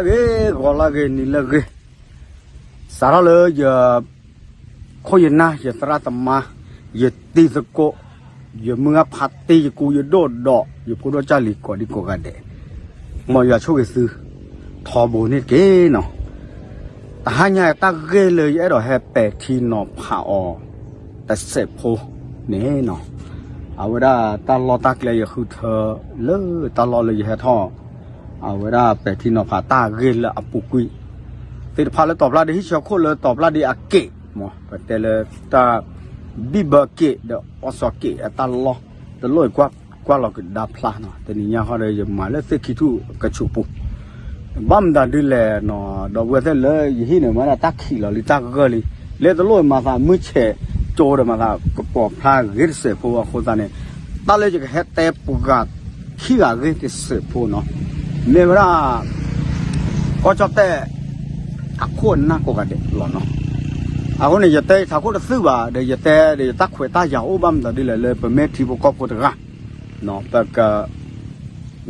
ဂီၤလၢဂ့ၤ ဂီၤလၢဂ့ၤ နံၤလၢဂ့ၤ, စးထီၣ်လၢယ ခိၣ်ယနၢ် ယသရၣ်သမါ, ယတံၤသကိး, ယမုၢ်ဂၢ်ဖးတ့ၢ် ယကူယဒိၣ်ဒီး ယဖိဒိၣ်ကၢ်လံၤကိးဒံကိးဂၤဒဲး, မ်ယွၤဆိၣ်ဂ့ၤသု ထီဘိန့ၣ်တက့ၢ်နီၤ. တဟါညါတၢ်ဂ့ၢ်လၢယအဲၣ်ဒိးဟဲပဲာ်ထံနီၤဖးအီၤ တစဲးဖိန့ၣ်နီၤ, အဝဲဒၣ်တၢ်လီၢ်တၢ်ကျဲယဃုထၢလၢတၢ်လီၢ်လၢယဟဲထီၣ် အဝဲဒၣ်ပဲာ်ထံနီၤဖးတၢ်ဂ့ၢ်လၢအပူၤကွံာ် သ့ၣ်တဖၣ်လၢတီၤပျၢ်ဒ့ဟံၣ်ဆၢခိၣ်လၢတီၤပျၢ်ဒ့အက့ၢ်, မ်ပတဲလၢတၢ် ဘံၣ်ဘၢက့ၢ်ဒီးအီစီၤက့ၢ်အတၢ်လီၢ် တလိၣ်ကွၢ်လီၤကဒါဖျါနီၤ, တနံၤညါဃီဒီးယမၤလၢသ့ၣ်ခံထူၣ်ကဆူးပူၤ ဘၣ်မတၤဒ်လဲၣ်နီၤ, ဒီပုၢ်ဝဲၢ်သ့ၣ်လၢယဟံၣ်န့ၣ် မ့ၢ်ဒၣ်တၢ်ခံးလီၤလံတၢ်ဂၢၢ်လံ, လၢတလိၣ်မၤသးမုၢ်ဆဲးကၠိဒီးမၤသးကပိာ်ဖျါဂ့ၤတစဲးဖိအဃိသတးန့ၣ်, တၢ်လၢယကဟဲတဲပှၤဂၤခံဂၤဂ့ၤတစဲးဖိနီၤ, မ့ၢ်ဝဲဒၣ် ကီၢ်ကၠီၣ်တဲၣ် အခိၣ်အနၢ်ကိးဂၤဒဲးလီၤနီၤ. အဃိန့ၣ် ယတဲယထးခိၣ်တသုဘၣ်, ဒီးယတဲဒီးယတၢ်ခွဲးတၢ်ယာ်အိၣ်ဘၣ်မတၤဒ်လဲၣ်လၢပမ့ၢ်ထံဖိကီၢ်ဖိတဂၤ, ပက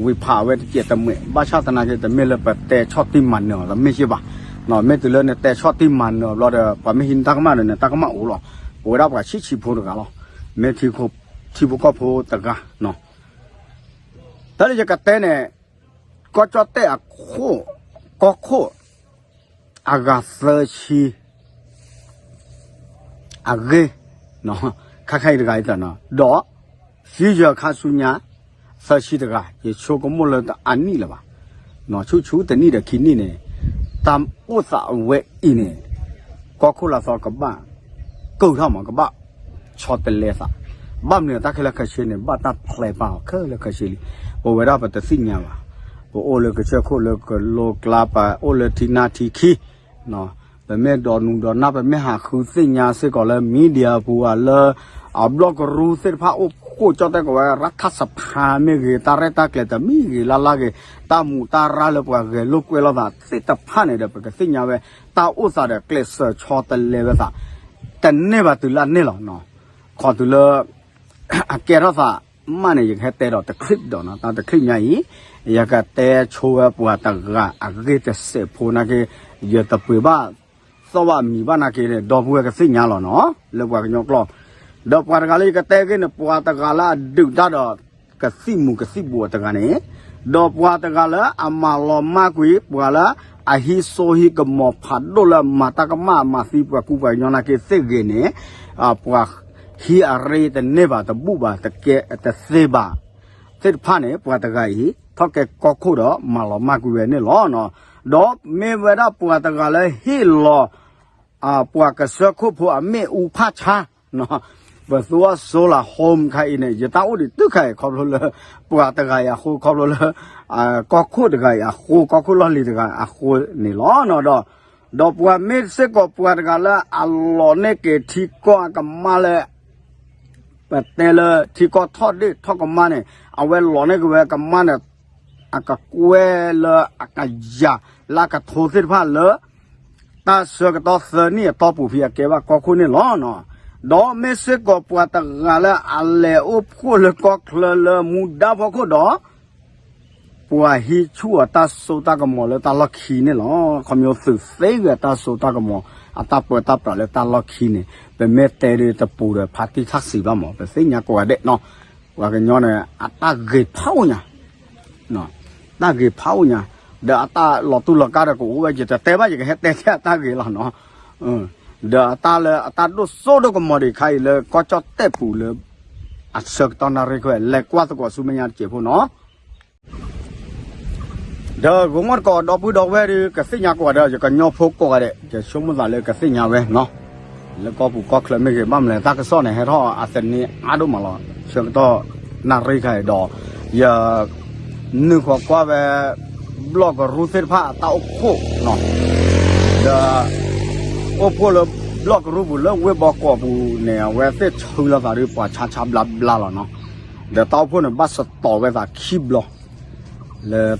ဝံၤဖးဝဲတစဲးတမှဲး ဘၣ်ဆၣ်သနာ်က့ တမ့ၢ်လၢပတဲဆီၣ်တံၢ်မၤနၢၤအီၤ တမ့ၢ်ယ့ၢ်ဘၣ်, မ့ၢ်တုၤလၢနတဲဆီၣ်တံၢ်မၤနၢၤအီၤဘျီဒီး ပှၤမ့ၢ်ဟံးနတၢ်ကမၣ်ဒီးနတၢ်ကမၣ်အိၣ်လီၤ, ပဝဲဒၣ်ပှၤဆံးဆံးဖိတဂၤလီၤ, မ့ၢ်ထံဖိကီၢ်ဖိတဂၤ တၢ်လၢယကတဲန့ၣ်, ကီၢ်ကၠီၣ်တဲၣ်အခိၣ်, ကီၢ်ခိၣ် အဂၤသၢဆံ အဂ့ၢ်, ခါခဲအံၤတဂၤအံၤသၢနီၤ, ဒီး future ခါဆူညါ သၢဆံတဂၤ ယဆိကမိၣ်လၢတအါနံၣ်လၢၤဘၣ်, ဆူၣ်ဆူၣ်တနံၣ်ဒီးခံနံၣ်န့ၣ်, တၢ်အိၣ်သးအဝဲအံၤန့ၣ် ကီၢ်ခိၣ်လၢအသီကဘၣ် ကုၢ်ထီၣ်မး ကဘၣ်ဆီတလဲသး, ဘၣ်မနုၤတၢ်ခဲလၢာ်ခဲဆ့န့ၣ် ဘၣ်တၢ်ဖျဲးပာ်အီၤခဲလၢာ်ခဲဆ့လံ, ပဝဲဒၣ်ပတသ့ၣ်ညါဘၣ်, ပအိၣ်လၢကစၢၢ်ခိၣ်လၢကလိကျါ ပအိၣ်လၢထံနၢ်ထံခံ ပမ့ၢ်ဒိးနုာ်ဒိးနၢ် ပမ့ၢ်ဟးဃုသ့ၣ်ညါစ့ၢ်ကီးလၢ media ပူၤဧါ လၢအဘျီၣ်ကရူၢ်သ့ၣ်တဖၣ်အိၣ်ဖှိၣ် ကၠီၣ်တဲၣ်ကဝဲ ရၢထၣ်စဖါမ့ၢ်ဂ့ၤ တၢ်ရဲၣ်တၢ်ကျဲၤတမံၤဂ့ၤလၢ်လၢ်ဂ့ၤ တၢ်မူးတၢ်ရၢ်လၢပှၤဂဲၤလိာ်ကွဲလိာ်သးသ့ၣ်တဖၣ်န့ၣ်ဒီး ပကသ့ၣ်ညါဝဲ တၢ်အိၣ်သးဒီးကျဲးစၢးဆီတလဲဝဲသး တန့ၢ်ဘၣ်တုၤလၢအန့ၢ်လီၤ. ခီတုၤလၢ အကဲထီၣ်သးမးန့ၣ် ယကဟဲတဲဒီးတ clip ဒီးနီၤ တၢ်တ clip ညါအံၤ ယကတဲဆိဝဲပှၤတဂၤအဂ့ၢ်တစဲးဖိနာ်က့ ယတပှ့ၤဘၣ်သီၣ်ဘၣ်မံၤဘၣ်နာ်က့န့ၣ် ဒီပုၢ်ဝဲၢ်ကသ့ၣ်ညါလီၤနီၤ လၢပှၤကညီကျိာ် ဒီးပှၤတဂၤလၢယကတဲဂ့ၢ်န့ၣ် ပှၤတဂၤလၢအဒုးတၢ်ဒီး ကသံၣ်မူးကသံၣ်ဘိးအတဂၤန့ၣ် ဒီးပှၤတဂၤလၢအမၤလီၤမၢ်ကွံာ် ပှၤလၢအဟံးစိဟံးကမီၤဖးဒိၣ်လၢမၤတၢ်ကမၣ်အမၤသံပှၤကူပှၤကညီနာ်က့သ့ၣ်ဂ့ၤန့ၣ် ပှၤဟံးအရ့တန့ၢ်ဘၣ်တဘူၣ်ဘၣ်တကဲတသ့ဘၣ် သ့ၣ်တဖၣ်န့ၣ် ပှၤတဂၤအံၤ ထီၣ်ကဲကီၢ်ခိၣ်ဒီးမၤလီၤမၢ်ကွံာ်ဝဲန့ၣ်လီၤ. ဒီးမ့ၢ်ဝဲဒၣ်ပှၤတဂၤလၢဟ့ၣ်လီၤ ပှၤကစၢၢ်ခိၣ်ဖိအမ့ၣ်အူဖးဆါ ပသူအီၤ solar home ခါအံၤန့ၣ် ယတၢ်အိၣ်ဒံးတုၤခဲအံၤခီဖျိလၢ ပှၤတဂၤအံၤအဃိ ခီဖျိလၢ ကီၢ်ခိၣ်တဂၤအံၤအဃိ ကီၢ်ခိၣ်လီၢ်လံၤတဂၤအဃိန့ၣ်လီၤ. ဒီး ဒီးပှၤမ့ၢ်စ့ၢ်ကီးပှၤတဂၤလၢအလီၤန့ၢ်က့ၤထံကီၢ်အကမၣ်လၢ ပတဲလၢထံကီၢ်ထီၣ်ဒ့ၣ်ထီၣ်ကမၣ်န့ၣ် အဝဲလီၤန့ၢ်က့ၤဝဲကမၣ်န့ၣ် အကကွဲၢ်လၢအကယၤလၢအကထိသ့ၣ်တဖၣ်လၢ တၢ်ဆၢကတီၢ်သၢနံၣ်အတီၢ်ပူၤဖဲအကဲဘၣ်ကီၢ်ခိၣ်န့ၣ်လီၤ. ဒီးမ့ၢ်စ့ၢ်ကီးပှၤတဂၤလၢအလဲၤအိၣ်ဖှိၣ်လၢကီၢ်ချၢလၢမူဒါဖီခိၣ်ဒီး ပှၤဟံးဆူၣ်အတၢ်စိတၢ်ကမီၤလၢတၢ်လီၢ်ခံန့ၣ်လီၤ. ခီဖျိသုးသ့ဝဲအတၢ်စိတၢ်ကမီၤ အတၢ်ပၢတၢ်ပြးလၢတၢ်လီၢ်ခံန့ၣ် ပမ့ၢ်တဲဒ်တပူၤဒီးဖါတံၢ်ထၣ်စံးဘၣ်မး ပသ့ၣ်ညါကိးဂၤဒဲးနီၤ. ပှၤကညီန့ၣ် အတၢ်ဂ့ၤဖးအိၣ်ညါ တၢ်ဂ့ၤဖးအိၣ်ညါ ဒီးအတၢ်လီၤတူၢ်လီၤကာ်ဒီးကအိၣ်ဝဲ ယတတဲဘၣ် ယကဟဲတဲထဲအတၢ်ဂ့ၤလီၤနီၤ. ဒီးအတၢ်လၢအတၢ်ဒိၣ်စိဒိၣ်ကမီၤဒံးခါအံၤလၢကီၢ်ကၠီၣ်တဲၣ်ပူၤလၢ အဆၢကတီၢ်နၣ်ရံၣ်ခွဲ လဲၤကွၢ်သကိးဆူမဲာ်ညါတစဲးဖိနီၤ. ဒီးဂီၤမီၢ်တကိးဒီပုၢ်ဒီဝဲၢ်ဒီး ကသ့ၣ်ညါကိးဂၤဒဲး ယကညီဖိကိးဂၤဒဲး ယဆိကမိၣ်သးလၢကသ့ၣ်ညါဝဲနီၤ. လၢကီၢ်ပူၤကီၢ်ချၢမ့ၢ်ဂ့ၤ ဘၣ်မလဲၣ် တၢ်ကစီၣ်န့ၣ် ဟဲထီၣ်အသန့အါဒိၣ်မးလီၤ. ဆၢကတီၢ်နၣ်ရံၣ်ခါအံၤဒီး ယ နုာ်ဃီၤကွၢ်ဝဲ ဘျီၣ်ကရူၢ်သ့ၣ်တဖၣ်အတၢ်အိၣ်ဖှိၣ်နီၤ. ဒီး အိၣ်ဖှိၣ်လၢဘျီၣ်ကရူၢ်ပူၤလၢဝ့ၢ်ဘီကီးပူၤန့ၣ် အဝဲသ့ၣ်ဆှၢလီၤသးဒီးပှၤဆါဆါဘျါဘျါလီၤနီၤ. ဒီးတၢ်အိၣ်ဖှိၣ်န့ၣ် ဘၣ်စတီးဝဲသးခံဘျီ လၢ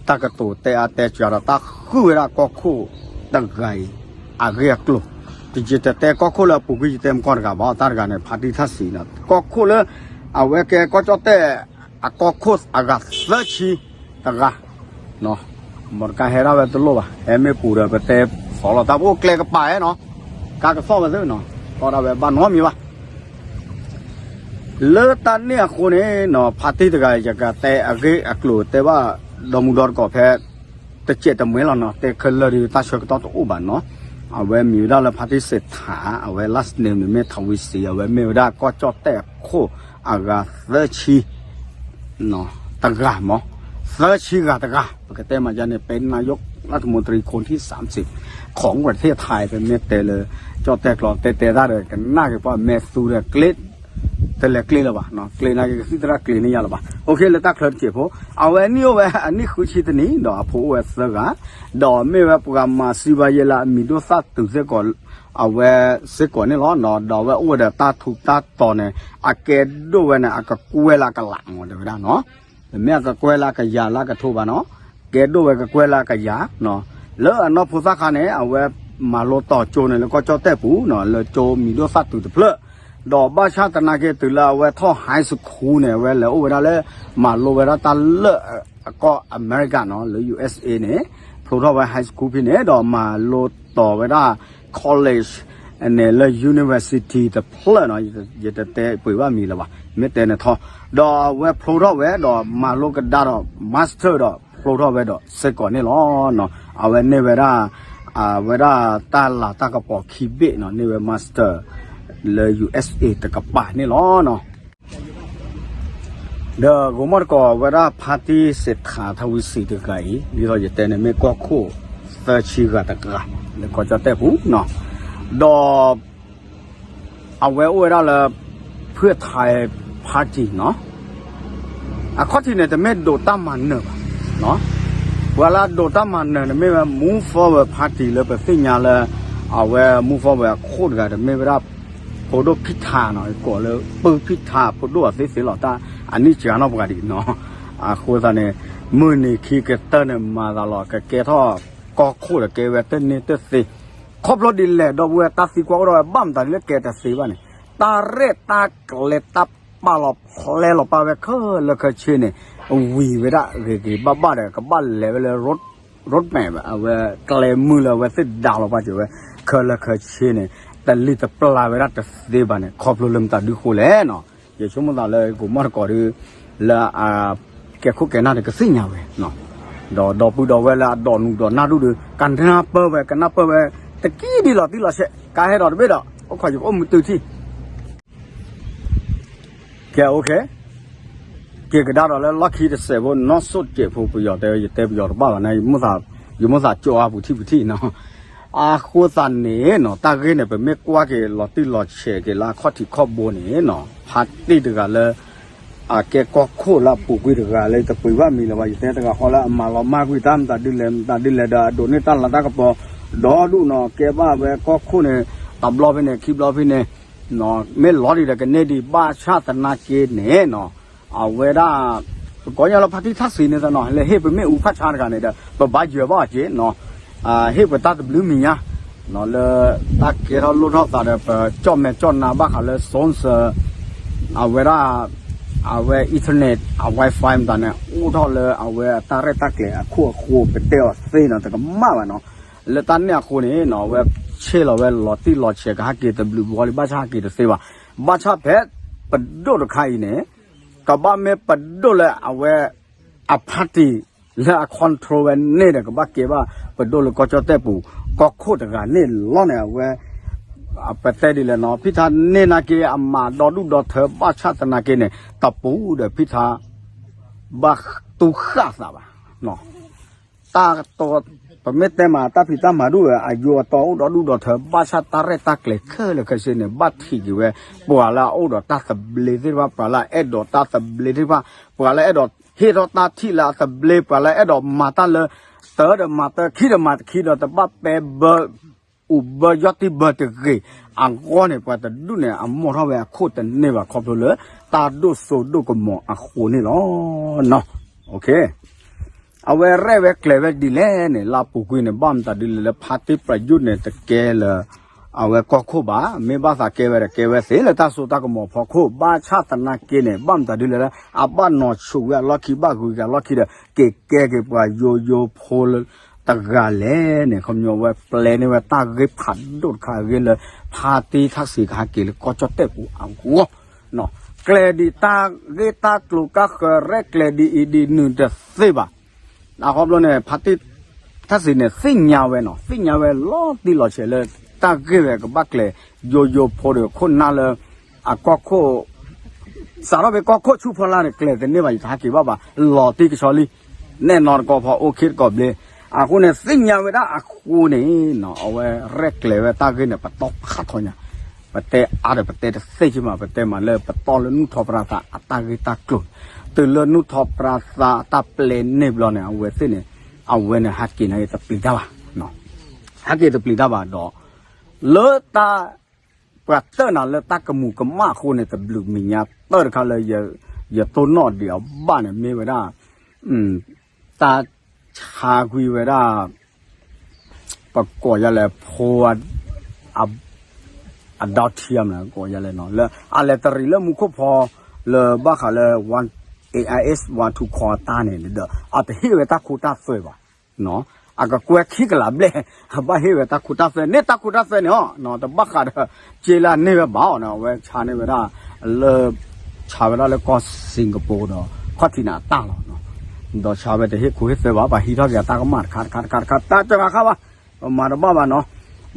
တၢ်ကတိၤတဲအါတဲစှၤဒီးတၢ်ဃုဝဲဒၣ်ကီၢ်ခိၣ်တဂၤအံၤ အဂ့ၢ်အကျိၤ, တယံာ်တတဲကီၢ်ခိၣ်လၢအပူၤကွံာ်ယတဲမကီၢ်တဂၤဘၣ် တၢ်တဂၤန့ၣ် ဖါတံၢ်ထၣ်စံးနီၤ ကီၢ်ခိၣ်လၢ အဝဲကဲကီၢ်ကၠီၣ်တဲၣ် အကီၢ်ခိၣ်အဂၤသၢဆံတဂၤ မီတကါဟဲဒၣ်ဝဲတလိၣ်ဘၣ်, ဟဲမ့ၢ်ပူၤဒီး ပတဲသီလီၤတၢ် ပအိၣ်ကျဲကပၤနီၤ, ကါကသီၣ်ဝဲသ့နီၤ, သီၣ်ဒၣ်ဝဲဘၣ်နီတမံၤဘၣ်. လၢတၢ်န့ၣ်အဃိန့ၣ်နီၤ ဖါတံၢ်တဂၤ ယကတဲအဂ့ၢ်အကျိၤတဲဘၣ် ဒီမုၢ်ဒီတကိးဖဲ တစဲးတမှဲလီၤနီၤ, တဲခဲလၢာ်ဒီးတၢ်ဆၢကတီၢ်တအိၣ်ဘၣ်နီၤ. အဝဲမံၤဝဲဒၣ်လၢဖါတံၢ်စ့းထး, အဝဲ last name န့ၣ်မ့ၢ် ထဝံစံ, အဝဲမ့ၢ်ဝဲဒၣ်ကီၢ်ကၠီၣ်တဲၣ်အခိၣ်အဂၤသၢဆံ တဂၤမး, သၢဆံဂၤတဂၤ, ပကတဲမၤယါန့ၣ် เป็นนายกรัฐมนตรีคนที่สามสิบของประเทศไทย ပမ့ၢ်တဲလၢ ကၠီၣ်တဲၣ်ကျိာ် တဲတဲတၢ်ဒီး ကနၣ်က့ၤပှၤမဲာ်သူဒီးကျ့, တလဲၤကျ့လၢၤဘၣ်, ကျ့နာ်က့ၤကသံၣ်သရၣ်ကျ့န့ၢ်ယါလၢၤဘၣ်. လၢတၢ်ချၢတစဲးဖိ အဝဲနံၣ်အိၣ်ဝဲအနံၣ်ဃုဆံတနံၣ် ဒီးအဖိအိၣ်ဝဲသၢဂၤ, ဒီးမ့ၢ်ဝဲပှၤမၤစံးဘၣ်ယဲလၢအမံၤဒိၣ်သၣ်တုၤစ့ၢ်ကီး အဝဲစ့ၢ်ကီးန့ၣ်လီၤ. ဒီးအဝဲအိၣ်ဝဲဒီးတၢ်ထူးတၢ်တီၤန့ၣ် အကဲဒိၣ်ဝဲန့ၣ် အကကွဲၢ်လၢအကလးမး တဲဝဲဒၣ်နီၤ, တမ့ၢ်အကကွဲၢ်လၢအကယၤလၢအကထိဘၣ်နီၤ, ကဲဒိၣ်ဝဲကကွဲၢ်လၢအကယၤ, လၢအနီၢ်ဖိသၣ်ခါန့ၣ် အဝဲမၤလိတီၤကၠိန့ၣ် လၢကီၢ်ကၠီၣ်တဲၣ်ပူၤနီၤ, လၢကၠိမံၤဒိၣ်သၣ်တုၤတဖျၢၣ်, ဒီးဘၣ်ဆၣ်သနာ်က့တုၤလၢအဝဲထီၣ် high school န့ၣ် အဝဲလဲၤအိၣ်ဝဲဒၣ်လၢ မၤလိဝဲဒၣ်တၢ်လၢအကီၢ်အမဲရကၤနီၤ, လၢ ယူဢၢ်စ်အ့ န့ၣ်, ဖျိထီၣ်ဝဲ high school ဖဲန့ၣ် ဒီးမၤလိတီၤဝဲဒၣ် college န့ၣ်လၢ university တဖျၢၣ်နီၤ, ယတတဲပှဲၤဘၣ်မံၤလၢၤဘၣ်, မ့ၢ်တဲန့ၣ်ထီၣ်, ဒီးအဝဲဖျိထီၣ်ဝဲဒီးမၤလိကဒါဒီး master ဒီးဖျိထီၣ်ဝဲဒီးစ့ၢ်ကီးန့ၣ်လီၤ. အဝဲန့ၢ်ဝဲဒၣ် အဝဲဒၣ်တၢ်လၤတၢ်ကပီၤခံဘ့ၣ်နီၤ, န့ၢ်ဝဲ master လၢ ယူဢၢ်စ်အ့ တကပၤန့ၣ်လီၤ. ဒီးဂိၤမီၢ်တကိးဝဲဒၣ်ဖါတံၢ်စ့းထး ထဝံစံးတဂၤအံၤ ဒ်သိးယတဲန့ၣ်မ့ၢ်ကီၢ်ခိၣ်သၢဆံဂၤတဂၤ လၢကီၢ်ကၠီၣ်တဲၣ်ပူၤနီၤ, ဒီး အဝဲအိၣ်ဝဲဒၣ်လၢ ဖုၣ်ထါ party နီၤ, အခီၣ်ထံးန့ၣ် တမ့ၢ်ဒိးတၢ်မၤနၢၤဘၣ်, ပှၤလၢအဒိးတၢ်မၤနၢၤန့ၣ်မ့ၢ်ဝဲ Move Forward Party လၢပသ့ၣ်ညါလၢ အဝဲ Move Forward အခိၣ်တဂၤ တမ့ၢ်ဝဲဒၣ် ဖိဒိၣ်ဖံၣ်ထါနီၤ, ကိးလၢပုၢ်ဖံၣ်ထါ ဖိဒိၣ်အသ့သ့လီၤ, တၢ်အနံၣ်စှၤနီတပှၤဒံးနီၤ, အဃိသတးန့ၣ် မုၢ်နံၤခံကတၢၢ်န့ၣ် မၤသးလီၤ ကကဲထီၣ်ကီၢ်ခိၣ်ဒီးကဲဝဲတန့ၢ်တသ့, ခီဖျိဒ်လဲၣ် ဒီပုၢ်ဝဲၢ်တၢ်သံကွၢ်အိၣ်ထီၣ်ဝဲဘၣ်မတၤဒ်လၢကဲတသ့ဘၣ်န့ၣ်, တၢ်ရဲၣ်တၢ်ကျဲၤတၢ်ပာ်လီၤဖျဲလီၤပာ်ဝဲခဲလၢာ်ခဲဆ့န့ၣ် ဝံၤဝဲဒၣ်ဂ့ၤဂ့ၤဘၣ်ဘၣ်ဒီး ကဘၣ်လဲၤဝဲလၢ road map အဝဲကျဲမုၢ်လၢအဝဲသ့ၣ်ဒါလီၤပာ်စၢၤဝဲ ခဲလၢာ်ခဲဆ့န့ၣ် တလံၣ်တပျၢ်ဝဲဒၣ်တသ့ဘၣ်န့ၣ် ခီဖျိလၢမတၤဒုဃိလဲၣ်နီၤ, ယဆိကမိၣ်သးလၢဂိၤမီၢ်တကိးဒီး လၢအ ကဲခိၣ်ကဲနၢ်ဒီးကသ့ၣ်ညါဝဲ, ဒီးဒီပုၢ်ဒီဝဲၢ်လၢအဒိးနုာ်ဒိးနၢ်ဒူၣ်ဒီး ကနၢ်ပၢၢ်ဝဲ ကနၢ်ပၢၢ်ဝဲ တကံၢ်ဒ်လီၤတံၢ်လီၤဆဲး ကါဟဲဒီးတဘ့ၣ်ဒီး အိၣ်ခိးယကအိၣ်မုာ်တုၤထံၣ် ကဲ okay, က့ၤကဒါဒီးလၢလီၢ်ခံတစဲးဖိ နီၢ်စိၣ်တစဲးဖိ ပယီၤတဲ ယတဲပယီၤတဘၣ်ဘၣ်န့ၣ် ယမိၣ်သးကၠိအါပူၤထံၣ်ပူၤထံၣ်နီၤ, အဃိသတးန့ၣ်နီၤ တၢ်ဂ့ၢ်န့ၣ် ပမ့ၢ်ကွၢ်က့ၤလီၤတံၢ်လီၤဆဲးက့ၤလၢအခီၣ်ထံးခီၣ်ဘိန့ၣ်နီၤ ဖါတံၢ်တဂၤလၢ အကဲကီၢ်ခိၣ်လၢအပူၤကွံာ်တဂၤလၢ တပှ့ၤဘၣ်မံၤလၢၤဘၣ် ယတဲတဂၤဃီလၢအမၤလီၤမၢ်ကွံာ်တၢ်မတၤဒ်လဲၣ် မတၤဒ်လဲၣ်ဒီး အဒိးန့ၢ်တၢ်လၤတၢ်ကပီၤ ဒီဒူၣ်နီၤ ကဲဘၣ်ဝဲကီၢ်ခိၣ်န့ၣ် တဘျီဖဲန့ၣ် ခံဘျီဖဲန့ၣ် မ့ၢ်လီၤဒံးဒီးကန့ၢ်ဒံး ဘၣ်ဆၣ်သနာ်က့န့ၣ်နီၤ အဝဲဒၣ် ပကိးညါလၢဖါတံၢ်ထၣ်စံးန့ၣ်သနီၤ လဲၤဟ့ၣ်ပမ့ၣ်အူဖးဆါတဂၤန့ၣ်ဒီး ပဘါယွၤဘၣ်အီၤက့နီၤ ဟ့ၣ်ပတၢ်သဘျုးမံၤညါ လၢတၢ်ကဲထီၣ်လိၣ်ထီၣ်သးဒီး ပကၠီၣ်မဲာ်ကၠီၣ်နါဘၣ်ဃးလၢ zones အဝဲဒၣ် အဝဲ internet အ Wi-Fi မတၤန့ၣ် အိၣ်ထီၣ်လၢအဝဲအတၢ်ရဲၣ်တၢ်ကျဲၤအခိၣ်အဃိ ပတဲအီၤသ့နီၤ တကမၣ်ဘၣ်နီၤ လၢတၢ်န့ၣ်အဃိန့ၣ်နီၤ အဝဲဆ့ၣ်လီၤဝဲလီၤတံၢ်လီၤဆဲး ကဟဲက့ၤတဘျုးဘီလံ ဘၣ်ဆၣ်ဟဲက့ၤတသ့ဘၣ် ဘၣ်ဆၣ်ဖဲပဒိၣ်တခါအံၤန့ၣ် ကဘၣ်မ့ၢ်ပဒိၣ်လၢအဝဲ အ party လၢအ control ဝဲန့ၣ်ဒီး ကဘၣ်ကဲဘၣ်ပဒိၣ်လၢကီၢ်ကၠီၣ်တဲၣ်ပူၤ ကီၢ်ခိၣ်တဂၤန့ၣ်လီၤန့ၣ် အဝဲ ပတဲဒ်လဲၣ်နီၤ ဖံထါန့ၢ်နာ်က့ အမၤဒီဒူၣ်ဒီထၢဘၣ်ဆၣ်သနာ်က့န့ၣ် တပူၤဒီးဖံထါ ဘၣ်တူၢ်ဃၣ်သးဘၣ် တၢ် ပမ့ၢ်တဲမး တၢ်ဖံးတၢ်မၤဒူၣ်ဝဲ အယိအတီအိၣ်ဒီဒူၣ်ဒီထၢ ဘၣ်ဆၣ်တၢ်ရဲၣ်တၢ်ကျဲၤခဲလၢာ်ခဲဆ့န့ၣ် ဘၣ်ထံးက့ၤဝဲ ပှၤလၢအအိၣ်ဒီးတၢ်သဘျ့သ့ၣ်တဖၣ် ပှၤလၢအအဲၣ်ဒိးတၢ်သဘျ့သ့ၣ်တဖၣ် ပှၤလၢအဲၣ်ဒိးဟ့ၣ်ထီၣ်တၢ်ထံၣ်လၢအသဘျ့ ပှၤလၢအဲၣ်ဒိးမၤတၢ်လၢ တၢ်ဒီးမၤတၢ် ခံဒီးမၤတခံဒီး တဘၣ်ပဲဘၢ အိၣ်ဘၢယီၢ်တံၢ်ဘၢတဂ့ၤ အဂီၢ်န့ၣ် ပှၤတဒူၣ်န့ၣ် အမိၢ်ထီၣ်ဝဲအခိၣ်တန့ၢ်ဘၣ် ခီဖျိလၢ တၢ်ဒိၣ်စိဒိၣ်ကမီၤအဃိန့ၣ်လီၤ. အဝဲရဲၣ်ဝဲကျဲၤဝဲဒ်လဲၣ်န့ၣ် လၢအပူၤကွံာ်န့ၣ် ဘၣ်မတၤဒ်လဲၣ်လၢ ဖါတံၢ်ပြယုၢ်န့ၣ် တကဲလၢ အဝဲကီၢ်ခိၣ်ဘၣ်, မ့ၢ်ဘၣ်သးကဲဝဲဒီးကဲဝဲသ့လၢတၢ်စိတၢ်ကမီၤဖီခိၣ်, ဘၣ်ဆၣ်သနာ်က့န့ၣ် ဘၣ်မတၤဒ်လဲၣ်လၢ အဘၣ်နီၤဆူးဝဲအလီၢ်ခံ ဘၣ်ဂုၤက့ၤအလီၢ်ခံဒီး က့ၤကဲက့ၤပှၤယိယိဖိလၢတဂၤလဲၣ်န့ၣ် ခီပညီဝဲပျဲန့ၢ်ဝဲတၢ်ဂ့ၢ်ဖးဒိၣ်တခါအဂ့ၢ်လၢ ဖါတံၢ်ထၣ်စံးကဟဲက့ၤလၢကီၢ်ကၠီၣ်တဲၣ်ပူၤအဂီၢ် ကျဲၤဒံးတၢ်ဂ့ၢ်တၢ်ကျိၤကါဃၢၤရဲၣ်ကျဲၤဒ်အံၤဒ်နုၤတသ့ဘၣ်. အခီဖျိန့ၣ် ဖါတံၢ်ထၣ်စံးန့ၣ် သ့ၣ်ညါဝဲနီၤ, သ့ၣ်ညါဝဲလီၤတံၢ်လီၤဆဲးလၢ တၢ်ဂ့ၢ်ဝဲကဘၣ်ကျဲၤ ယိယိဖိဒီးခိၣ်နၢ်လၢ အကီၢ်ခိၣ် စးထီၣ်ဖဲကီၢ်ခိၣ်ဆူၣ်ဖီလာ်န့ၣ် ကျဲၤတန့ၢ်ဘၣ် ယတဟဲက့ၤဘၣ်ဘၣ် လီၤတံၢ်ကဆီလံ နဲၣ်နီတကီၢ်ဖီအိၣ်ခံတကီၢ်ဘျ့. အဃိန့ၣ် သ့ၣ်ညါဝဲဒၣ်အဃိန့ၣ်နီၤ အဝဲရဲၣ်ကျဲၤဝဲတၢ်ဂ့ၢ်န့ၣ် ပတီၢ်ဖးထီညါ, ပတဲအါဒီးပတဲတသ့က့မး ပတဲမးလၢပတီၢ်လၢနူၢ်ထီၣ်ပြါသးအတၢ်ဂ့ၢ်တၢ်ကျိၤ, တုၤလၢနူၢ်ထီၣ်ပြါသးအတၢ်ပျဲန့ၢ်ဘျီန့ၣ် အဝဲသ့ၣ်န့ၣ် အဝဲန့ၣ်ဟဲက့ၤန့ၣ်တပျံၤတၢ်ဘၣ်, ဟဲက့ၤတပျံၤတၢ်ဘၣ်ဒီး လၢတၢ် ပှၤတၢၢ်နၤလၢတၢ်ကမူၤကမၣ်အဃိန့ၣ် တဘျုးမဲာ်ညါတၢၢ်တခါလၢ ယတိၢ်နီၣ်ဒံးအဘၣ်န့ၣ် မ့ၢ်ဝဲဒၣ် တၢ်ဆါကွံာ်ဝဲဒၣ် ပကိးယၤလဲၣ် ဖိ အ အဒီထံမး ကိးယၤလဲၣ်နီၤ လၢအလဲၤတရံးလၢမူခိၣ်ဖီ လၢဘၣ်ဃးလၢ one A I S one two ခီတၢ်န့ၣ်ဒီး အတဟ့ၣ်ဝဲတၢ်ခိတၢ်သွဲဘၣ် အကကွဲၢ်ခံကလးဘျဲၣ် အဘၣ်ဟ့ၣ်ဝဲတၢ်ခိတၢ်သွဲ န့ၣ်တၢ်ခိတၢ်သွဲန့ၣ်အီၤ တဘၣ်ဃးဒီး က့လၢအန့ၢ်ဝဲဘၣ်အီၤန့ၣ် အဝဲဆါန့ၢ်ဝဲဒၣ် လၢ ဆါဝဲဒၣ်လၢကီၢ် Singapore ဒီး ခီၣ်ထံးန့ၣ်အတၢ်လီၤ ဒီးဆါဝဲတဟ့ၣ်ခိဟ့ၣ်သွဲဘၣ် ပှၤဟံးထီၣ်က့ၤအတၢ်ကမၣ်တခါတခါတခါတခါ တၢ်တဂၤဃၣ်ဘၣ် ပမၤတဘၣ်ဘၣ်နီၤ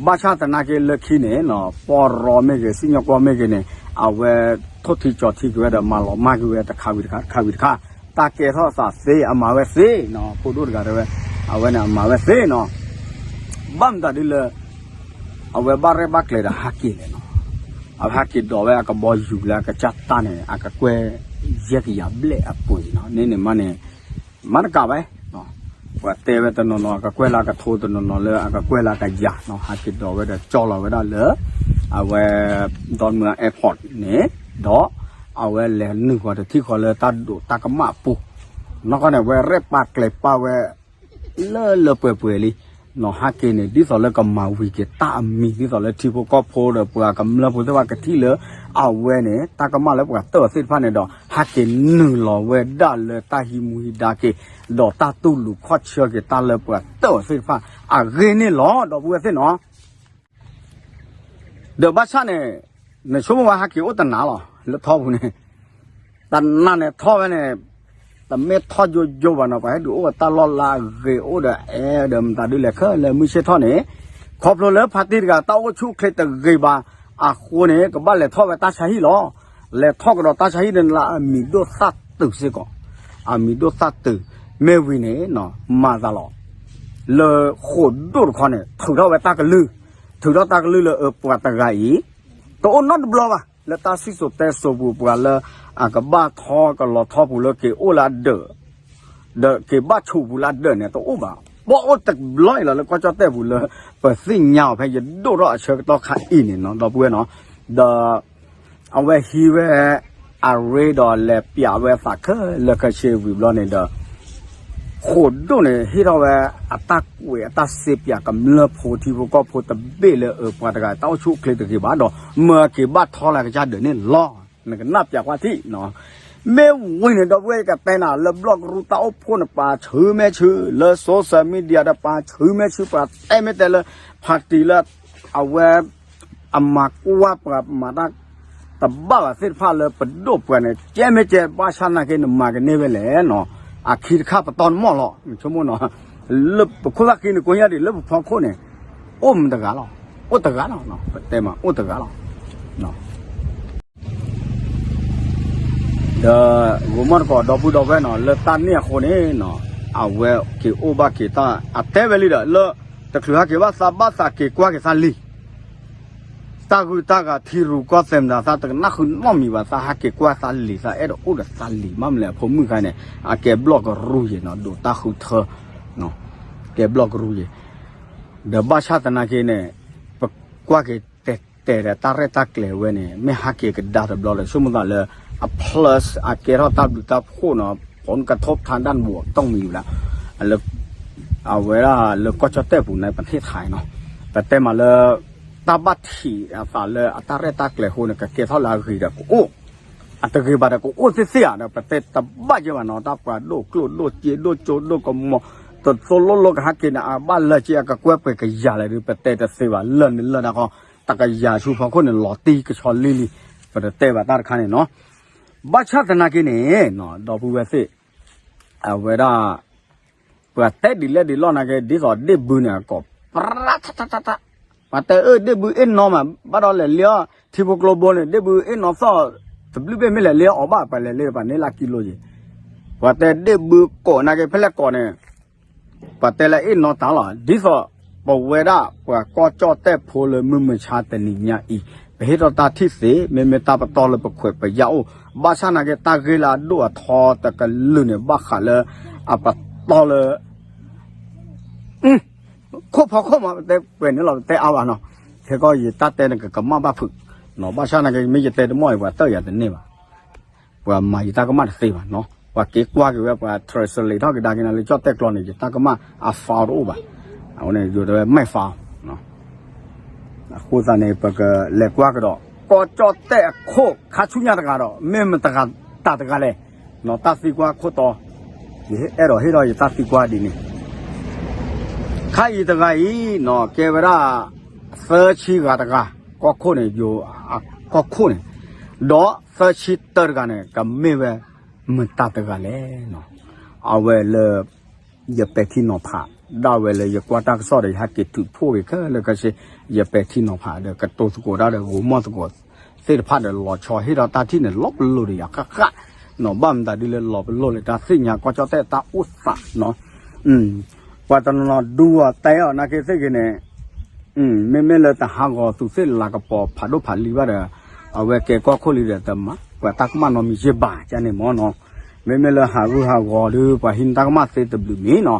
ဘၣ်ဆၣ်သနာ်က့လၢခံန့ၣ် ပီၢ်ရီမ့ၢ်ဂ့ၤ စံၣ်ညီၣ်ကွီၢ်မ့ၢ်ဂ့ၤန့ၣ် အဝဲထိၣ်ထံကၠီၤထံက့ၤဝဲဒီးမၤလီၤမၢ်က့ၤဝဲတခါဝံၤတခါတခါဝံၤတခါ တၢ်ကဲထီၣ်သးသ့ အမၤဝဲသ့နီၤ ဖိဒိၣ်တဂၤတဲဝဲ အဝဲန့ၣ်အမၤဝဲသ့နီၤ ဘၣ်မတၤဒ်လၢ အဝဲဘၣ်ရဲၣ်ဘၣ်ကျဲၤဒီးဟးက့ၤလဲၣ်နီၤ အဝဲဟးက့ၤဒိးဝဲအကဘီယူၤလၢအကစၢ်တၢ်န့ၣ် အကကွဲၢ်ယဲၢ်ကယၤဘျဲၣ်အပှ့ၤနီၤ န့ၣ်န့ၣ်မးန့ၣ် မၤတကးဝဲ ပှၤတဲဝဲတနီၤနီၤ အကကွဲၢ်လၢအကထိ တနီၤနီၤလၢအကကွဲၢ်လၢအကယၤနီၤ ဟးက့ၤဒိးဝဲဒီးကၠီလီၤဝဲဒၣ်လၢ အဝဲ Don Mueang Airport န့ၣ် ဒီးအဝဲလဲၤနုာ်ဃီၤတထံၣ်ဃီၤလၢတၢ်ဒိးတၢ်ကမၣ်အပူၤ နီၢ်ကီၢ်န့ၣ် အဝဲရဲၣ်ပာ်ကျဲၤပာ်ဝဲ လၢလၢပှဲၤပှဲၤလံ နီၤ ဟးက့ၤန့ၣ် ဒ်သိးလၢကမၤဝံၤက့ၤတၢ်အမံၤ ဒ်သိးလၢထံဖိကီၢ်ဖိဒီးပှၤကမျၢၢ်ဖိသ့ၣ်တဖၣ်ကထံၣ်လၢ အဝဲန့ၣ် တၢ်ကမၣ်လၢပှၤတၢၢ်အီၤသ့ၣ်တဖၣ်န့ၣ်ဒီး ဟဲက့ၤနုာ်လီၤဝဲဒၣ်လၢတၢ်ဟံးမူဟံးဒါက့ၤ ဒီးတၢ်တူၢ်လိာ်ခီၣ်ဆၢက့ၤတၢ်လၢပှၤတၢၢ်အီၤသ့ၣ်တဖၣ် အဂ့ၢ်န့ၣ်လီၤ ဒီပုၢ်ဝဲၢ်သ့ၣ်နီၤ ဒီးဘၣ်ဆၣ်န့ၣ် နဆိကမိၣ်ဝဲဟဲက့ၤအိၣ်တနၤလီၤ လၢထီပူၤန့ၣ် တနၤန့ၣ်ထီၣ်ဝဲန့ၣ် တမ့ၢ်ထီၣ်ယိယိဘၣ်နီၤ ပှၤဟဲဒုးအိၣ်တၢ်လီၢ်လၢအဂ့ၤ အိၣ်ဒီးအဲၣ်ဒီးမတၤဒုးလဲၣ်ခဲလၢာ် မုၢ်ဆ့ၣ်ထီၣ်န့ၣ် ခီဖျိလၢဖါတံၢ်တဂၤတၢ်အိၣ်ဆူၣ်အိၣ်ချ့တဂ့ၤဘၣ်အဃိန့ၣ် ကဘၣ်လဲၤထီၣ်ဝဲတၢ်ဆါဟံၣ်လီၤ လဲၤထီၣ်ကဒီးတၢ်ဆါဟံၣ်န့ၣ်လၢအမံၤဒိၣ်သၣ်တုာ်စ့ၢ်ကီး အမံၤဒိၣ်သၣ်တုာ် မ့ၢ်ဝံၤန့ၣ် မၤသးလီၤ လၢဃိာ်ဒိၣ်တခီန့ၣ် ထုးထီၣ်ဝဲတၢ်ကလုၢ် ထုးထီၣ်တၢ်ကလုၢ်လၢအပှၤတဂၤအံၤ တအိၣ်နီတဘျီဘၣ် လၢတၢ်စံၣ်စိၤတဲစိၤပူၤ ပှၤလၢအကဘၣ်ထီကလီၤထီပူၤလၢက့ၤအိၣ်လၢအဒၢး ဒီးက့ၤဘၣ်ဆူးပူၤလၢအဒၢးန့ၣ် တအိၣ်ဘၣ် ဘၣ်အိၣ်တဘျီအံၤလီၤ လၢကီၢ်ကၠီၣ်တဲၣ်ပူၤလၢ ပသ့ၣ်ညါအီၤဖဲယဒိၣ်ထီၣ်အဆၢကတီၢ်ခါအံၤန့ၣ်နီၤ ဒီပုၢ်ဝဲၢ်နီၤ ဒီး အဝဲဟံးဝဲ အရ့ဒီးလဲၤပျးဝဲသးခဲလၢာ်ခဲဆ့ဝံၤဘျီန့ၣ်ဒီး ဃိာ်ဒိၣ်န့ၣ် ဟ့ၣ်ထီၣ်ဝဲအတၢ်ကွဲးအတၢ်စ့ပၠးကမျၢၢ်ဖိထံဖိကီၢ်ဖိတဘ့ၣ်လၢအပှၤတဂၤတၢ်အိၣ်ဆူၣ်အိၣ်ချ့တဂ့ၤဘၣ်ဒီး မၢက့ၤဘၣ်ထီလၢကစၢ်ဒၢးန့ၣ်လီၤ နကနၢ်ပၠးကွၢ်ထံၣ်နီၤ မ့ၢ်ဝံၤန့ၣ် ဒီပုၢ်ဝဲၢ်ကတဲနၤ လၢဘျီၣ်ကရူၢ်တၢ်အိၣ်ဖှိၣ်န့ၣ် ပာ်ဆၢမဲာ်ဆၢ လၢ social media ဒီးပာ်ဆၢမဲာ်ဆၢ ပှၤတဲမ့ၢ်တဲလၢ ဖါတံၢ်လၢ အဝဲ အမၤကွၢ်ပှၤမၤတၢ် တဘၣ်ဘၣ်သ့ၣ်တဖၣ်လၢပဒိၣ်ပှၤန့ၣ် ကဲမ့ၢ်ကဲ ဘၣ်ဆၣ်နာ်က့ နမၤကန့ၢ်ဝဲလဲၣ်နီၤ အခံတခါပတီၢ်နမီၢ်လီၤ နဆိကမိၣ်နီၤ လၢပခိၣ်သၣ်ဃံန့ၣ် ကိညါဒံးလၢပဖီခိၣ်န့ၣ် အိၣ်မတဂၤလီၤ အိၣ်တဂၤလီၤ ပတဲမး အိၣ်တဂၤလီၤ ဒီးဂီၤမီၢ်တကိး ဒီပုၢ်ဒီဝဲၢ်နီၤ လၢတၢ်န့ၣ်အဃိန့ၣ်နီၤ အဝဲက့ၤအိၣ်ဘၣ်က့ၤတၢ် အတဲဝဲလံဒီး လၢတချုးဟဲက့ၤဘၣ်သးဘၣ်သးက့ၤကွၢ်က့ၤသးလံာ် တၢ်ဂုၢ်တၢ်ဂၤထံရူၢ်ကီၢ်သဲးမတၤ သးတကနၣ်ဃုနီတမံၤဘၣ် သးဟဲက့ၤကွၢ်သးလံာ် သးအဲၣ်ဒိးအိၣ်ဒီးသးလံာ် မ့ၢ်မလဲၣ် အဖိမုၣ်ခါန့ၣ် အကဲဘျီၣ်ကရူၢ်ယဲနီၤ ဒိးတၢ်ဃုထၢ ကဲဘျီၣ်ကရူၢ်ယဲ ဒီးဘၣ်ဆၣ်သနာ်က့န့ၣ် ပကွၢ်က့ၤတဲာ်တဲာ်ဒီးတၢ်ရဲၣ်တၢ်ကျဲၤဝဲန့ၣ် မ့ၢ်ဟးက့ၤကဒါတဘျီဒီး ဆိကမိၣ်သးလၢ အ plus အကဲထီၣ်တၢ်ဘျုးတၢ်ဖှိၣ်နီၤ ผลกระทบทางด้านบวกต้องมีอยู่แล้ว လၢ အဝဲဒၣ်လၢကီၢ်ကၠီၣ်တဲၣ်ပူၤန့ၣ် ပထံၣ်ထါနီၤ ပတဲမးလၢ တၢ်ဘၣ်ထံးအသးလၢအတၢ်ရဲၣ်တၢ်ကျဲၤအဃိန့ၣ် ကကဲထီၣ်လၢအဂ့ၤဒီးကအိၣ်, အတဂ့ၤဘၣ်ဒီးကအိၣ်သ့ၣ်သ့ၣ်ဧါဒီး ပတဲတဘၣ်ယဲၢ်ဘၣ်နီၤ, တၢ်ပှၤဒိၣ်ကျိၣ်ဒိၣ်စ့ဒိၣ်ကၠိဒိၣ်ကမီၤ တသိၣ်လိၣ်လိၣ်ကဟဲက့ၤန့ၣ် အဘၣ်လၢက့အကကွဲၢ်ပှဲၤကယၤလဲၣ်ဒီး ပတဲတသ့ဘၣ်, လၢာ်န့ၣ်လၢာ်ဒၣ်ဃီ, တကယၤဆူဖီခိၣ်န့ၣ် လီၤတံၢ်ကဆီလံလံ, ပတတဲဘၣ်တၢ်တခါန့ၣ်နီၤ. ဘၣ်ဆၣ်သနာ်က့န့ၣ် ဒီပုၢ်ဝဲၢ်သ့ၣ် အဝဲဒၣ် ပှၤတဲဒ်လဲၣ်ဒ်လဲၣ်နာ်က့ ဒ်သိးဒ့ၣ်ဘုန့ၣ် အကိးပြးထးထးထးထး, ပှၤတဲအၢ ဒ့ၣ်ဘုအ့ၣ်နီၤမး ဘၣ်ဒီးလဲၤလ့အီၤ ထံဖိကျိဘိန့ၣ် ဒ့ၣ်ဘုအ့ၣ်နီၤသီၣ် တဘျုးဘ့ၣ်မ့ၢ်လဲၤလ့အီၤဘၣ် ပှၤလဲၤလ့ဒီးပှၤန့ၢ်လၢကံလိယ့ၤ, ပှၤတဲဒ့ၣ်ဘုကိးနာ်က့ ဖဲလဲၣ်ကိးန့ၣ် ပှၤတဲလၢအ့ၣ်နီၤတၢ်လီၤ. ဒ်သိးပဝဲဒၣ်ပှၤကီၢ်ကၠီၣ်တဲၣ်ဖိလၢမုၢ်မဆါတနံၤညါအံၤ ပဟ့ၣ်ထီၣ်တၢ်ထံၣ်သ့ မ့မ့ၢ်တၢ်ပတီၢ်လၢပခွဲးပယာ်အိၣ်, ဘၣ်ဆၣ်နာ်က့ တၢ်ဂ့ၢ်လၢအဒိၣ်အထီတကလုာ်န့ၣ် ဘၣ်ဃးလၢအပတီၢ်လၢ ခိၣ်ဖီခိၣ်မး ပတဲပှဲၤန့ၣ်လီၤ ပတဲအါဘၣ်နီၤ, ခဲကီၢ်ယတၢ်တဲန့ၣ် ကကမၣ်ဘၣ်ဖုး, ဘၣ်ဆၣ်နာ်က့ မ့ၢ်ယတဲတမီၢ်အံၤ ပှၤတၢၢ်ယၤတန့ၢ်ဘၣ် ပှၤမၤယတၢ်ကမၣ်တသ့ဘၣ်နီၤ, ပှၤက့ၤကွၢ်က့ၤဝဲ ပှၤ translate ထီၣ်ကဒါက့ၤနၤလၢကၠီၣ်တဲၣ်ကျိာ်န့ၣ် ယတၢ်ကမၣ်အ file တအိၣ်ဘၣ်, အဝဲန့ၣ် ယိၤတဲဝဲ မဲၣ် file အဃိသတးန့ၣ် ပကလဲၤကွၢ်ကဒီး ကီၢ်ကၠီၣ်တဲၣ်အခိၣ်ခါဆူညါတဂၤဒီး မ့ၢ်မတၤတဂၤလဲၣ်, တၢ်သံကွၢ်ခိၣ်တီ, ယအဲၣ်ဒိးဟ့ၣ်ဒီးယတၢ်သံကွၢ်ဒ်န့ၣ် ခါအံၤတဂၤအံၤနီၤ ကဲဝဲဒၣ် သၢဆံဂၤတဂၤ ကီၢ်ခိၣ်န့ၣ် ယိၤ ကီၢ်ခိၣ်န့ၣ်, ဒီးသၢဆံတၢတဂၤန့ၣ် ကမ့ၢ်ဝဲ မတၤတဂၤလဲၣ်နီၤ, အဝဲလၢ ယပဲာ်ထံနီၤဖး ဒၣ်ဝဲလၢယကွၢ်တၢ်ကစီၣ်ဒီး ယဟဲက့ၤထုးဖှိၣ်က့ၤခဲလၢာ်ခဲဆ့ ယပဲာ်ထံနီၤဖးဒီး ကတိၤသကိးတၢ်ဒီး ဂိၤမီၢ်သကိးသ့ၣ်တဖၣ်ဒီး လီၤဆီဟ့ၣ်ဒီးတၢ်ထံၣ်န့ၣ် လီၤပလိာ်ဒီးယၤဃၣ်ဃၣ်နီၤ, ဘၣ်မတၤဒ်လဲၣ် လီၤပလိာ်လၢတၢ်သ့ၣ်ညါကီၢ်ကၠီၣ်တဲၣ်တၢ်အိၣ်သးနီၤ, ပှၤတနီၤနီၤဒူအီၤတဲအီၤနာ်က့သ့ၣ်ဂ့ၤန့ၣ် မ့မ့ၢ်လၢတဟးဂီၤသူးသ့ၣ်လၤကပီၤဖးဒိၣ်ဖးလံၤဘၣ်ဒီး အဝဲကဲကီၢ်ခိၣ်လံဒီး တမၤပှၤတၢ်ကမၣ်နီတမံၤယ့ၢ်ဘၣ် ကန့ၣ်မ့ၢ်နီၤ, မ့မ့ၢ်လၢဟးဂူာ်ဟးဂီၤဒီး ပှၤဟံးနတၢ်ကမၣ်သ့တဘျုးမံၤနီၤ,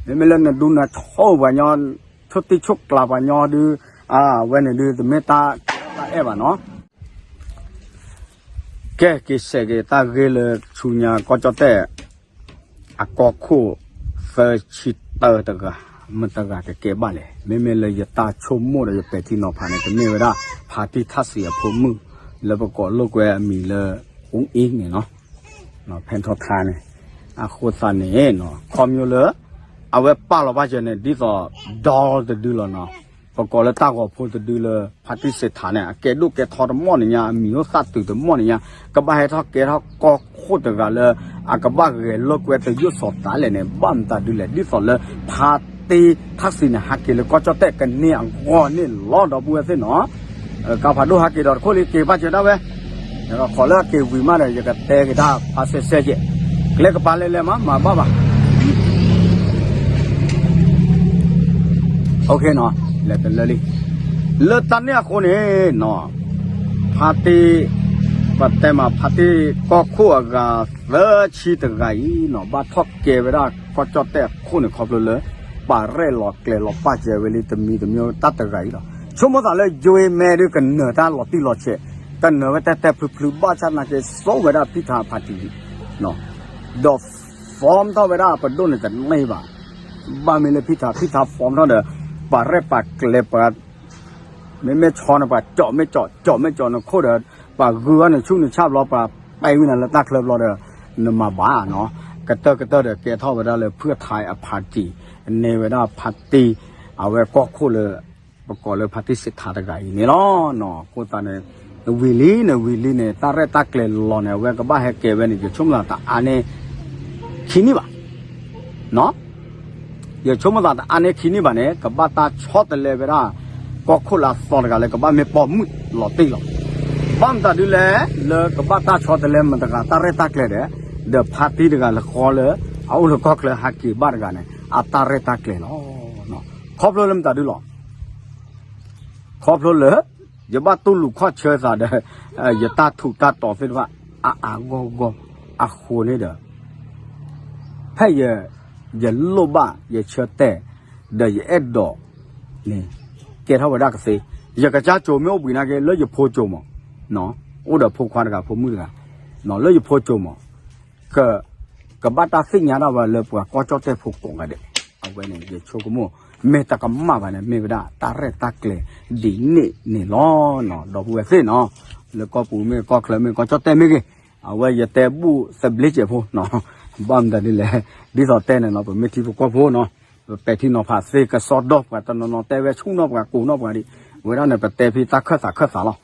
မ့မ့ၢ်လၢနဒူနဆိၣ်ပှၤညီ ဆိၣ်တံၢ်ဆိၣ်ကျါပှၤညီဒီး အဝဲန့ၣ်ဒီး တမ့ၢ်တၢ်အဲၣ်ဘၣ်နီၤ ကဲ က့ၤစဲးက့ၤတၢ်ဂ့ၢ်လၢဆူညါကီၢ်ကၠီၣ်တဲၣ် အကီၢ်ခိၣ် သၢဆံတၢတဂၤ မတၤတဂၤကကဲဘၣ်လဲၣ်. မ့မ့ၢ်လၢယတၢ်ဆိကမိၣ်ဒီးယပဲာ်ထံနီၤဖးန့ၣ် ကမ့ၢ်ဝဲဒၣ် ဖါတံၢ်ထၣ်စံးအဖိမုၣ် လၢပကိးလိာ်ကွဲအမံၤလၢ အူအ့န့ၣ်နီၤ ဖဲထီၣ်ထါန့ၣ် အဃိသတးန့ၣ် ခီဖျိလၢ အဝဲပာ်လီၤဘၣ်စၢၤန့ၣ် ဒ်သိး doll တဒုလီၤနီၤ, ပကိးလၢတၢ်ဂီၤဖိတဒုလၢ ဖါတံၢ်စံးထါန့ၣ် အကဲဒိၣ်ကဲထီတမီၢ်န့ၣ်ညါ အမံၤအိၣ်သၣ်တုၤတမီၢ်န့ၣ်ညါ ကဘၣ်ဟဲထီၣ်ကဲထီၣ်ကီၢ်ခိၣ်တဂၤလၢ အကဘၣ်ဂဲၤလိာ်ကွဲတယိၣ်စီၤသးလဲၣ်န့ၣ် ဘၣ်မတၤဒ်လဲၣ် ဒ်သိးလၢ ဖါတံၢ်ထၣ်စံးန့ၣ် ဟးက့ၤလၢကီၢ်ကၠီၣ်တဲၣ်ကန့ၢ်အဂီၢ်န့ၣ်လီၤ ဒီပုၢ်ဝဲၢ်သ့ၣ်နီၤ ကါဖးဒိၣ်ဟးက့ၤဒီးတခိၣ်လံ က့ၤဘၣ်စၢၤဒၣ်ဝဲ, ဒီးခီလၢအက့ၤဝံၤမးဒီး ယကတဲက့ၤတၢ်ဖးစဲစဲက့ၤ, ကျဲကပၤလဲၤလဲၤမး မၤဘၣ်ဘၣ် လဲၤတလၢလံ, လၢတၢ်န့ၣ်အဃိန့ၣ်နီၤ, ဖါတံၢ်, ပတဲမးဖါတံၢ်ကီၢ်ခိၣ်အဂၤသၢဆံတဂၤအံၤနီၤ ဘၣ်ထီၣ်ကဲဝဲဒၣ်ကီၢ်ကၠီၣ်တဲၣ်အခိၣ်န့ၣ် ခီဖျိလၢ ပာ်ရဲၣ်လီၤကျဲၤလီၤပာ်စၢၤဝဲလံတမံၤတမံၤတၢ်တဂၤအံၤလီၤ. ဆိကမိၣ်သးလၢ ယိအ့မဲဒုးကနၢၤတၢ်လီၤတံၢ်လီၤဆဲး, ကနၢၤဝဲတဲတဲဖျုဖျု ဘၣ်ဆၣ်သနာ်က့ စိာ်ဝဲဒၣ်ဖံထးဖါတံၢ်လံ ဒီး form ထီၣ်ဝဲဒၣ်ပဒိၣ်န့ၣ်တန့ၢ်ဘၣ်, ဘၣ်မ့ၢ်လၢဖံထး ဖံထး form ထီၣ်ဒီး ပာ်ရဲၣ်ပာ်ကျဲၤပှၤ မ့မ့ၢ်ဆီန့ၣ် ပှၤကၠီးမ့ၢ်ကၠီး ကၠီးမ့ၢ်ကၠီးနခိၣ်ဒီး ပှၤဂုာ်အီၤန့ၣ်ဆူၣ်န့ၣ်ဆၣ်ဘျီ ပှၤပဲဝံၤနၤလၢတၢ်ချၢဘျီဒီး နမၤဘၣ်နီၤ, ကတၢၢ်ကတၢၢ်ဒီးကဲထီၣ်ဝဲဒၣ်လၢဖုၣ်ထါအဖါတံၢ်, န့ၢ်ဝဲဒၣ်ဖါတံၢ်, အဝဲကီၢ်ခိၣ်လၢ ပကိးလၢဖါတံၢ်စံးထါတဂၤအံၤန့ၣ်လီၤ. အဃိသတးန့ၣ် ဝံၤလံန့ၣ် ဝံၤလံန့ၣ် တၢ်ရဲၣ်တၢ်ကျဲၤလီၤန့ၣ် အဝဲကဘၣ်ဟဲကဲဝဲန့ၣ် ယဆိကမိၣ်သးတအါန့ၢ်ခံနံၣ်ဘၣ် ယဆိကမိၣ်သးတအါန့ၢ်ခံနံၣ်ဘၣ်န့ၣ် ကဘၣ်တၢ်ဆီတလဲဝဲဒၣ် ကီၢ်ခိၣ်လၢအသီတဂၤလၢကဘၣ်မ့ၢ်ပိာ်မုၣ်လီၤတံၢ်လီၤ. ဘၣ်မတၤဒ်လဲၣ် လၢကဘၣ်တၢ်ဆီတလဲမတၤတဂၤတၢ်ရဲၣ်တၢ်ကျဲၤဒီး ဒီးဖါတံၢ်တဂၤလၢဃီလၢ အအိၣ်လၢကီၢ်ချၢဟးက့ၤဘၣ်တဂၤန့ၣ် အတၢ်ရဲၣ်တၢ်ကျဲၤလီၤ. ခီဖျိလၢမတၤဒ်လီၤ ခီဖျိလၢ ယဘၣ်တူၢ်လိာ်ခီၣ်ဆၢသးဒီး ယတၢ်ထူးတၢ်တီၤသ့ၣ်တဖၣ် အါအါဂီၢ်ဂီၢ်အဃိန့ၣ်ဒီး ဖဲယ ယလိၣ်ဘၣ်ယဆၢတဲာ် ဒီးယအဲၣ်ဒိးန့ၣ် ကဲထီၣ်ဝဲဒၣ်ကသ့, ယကစၢ်ကၠိမ့ၢ်အိၣ်ဘှံးနာ်က့ လၢယဖိကၠိမး, အိၣ်ဒီးဖိခွါတဂၤဖိမုၣ်တဂၤ, လၢယဖိကၠိမး က ကဘၣ်တၢ်သ့ၣ်ညါဒၣ်ဝဲလၢပှၤကီၢ်ကၠီၣ်တဲၣ်ဖိကိးဂၤဒဲး, အဝဲန့ၣ် ယဆိကမိၣ် မ့ၢ်တကမၣ်ဘၣ်န့ၣ် မ့ၢ်ဝဲဒၣ်တၢ်ရဲၣ်တၢ်ကျဲၤဒ်န့ၣ်န့ၣ်လီၤ. ဒီပုၢ်ဝဲၢ်သ့ၣ်နီၤ, လၢကီၢ်ပူၤမ့ၢ်ကီၢ်ချၢမ့ၢ်ကီၢ်ကၠီၣ်တဲၣ်မ့ၢ်ဂ့ၤ, အဝဲယတဲဘူၣ်သဘျ့စဲးဖိနီၤ, ဘၣ်မတၤဒ်လဲၣ်, ဒ်သိးတဲန့ၣ်နီၤ ပမ့ၢ်ထံဖိကီၢ်ဖိနီၤ, ပပဲာ်ထံနီၤဖးသ့ကစီဒီ ပှၤတနီၤနီၤတဲဝဲဆူၣ်နီၤ ပှၤကိးနီၤပှၤဒံး, ဝဲဒၣ်န့ၣ်ပတဲဖဲတၢ်ခၢၣ်သးခၢၣ်သးလီၤ,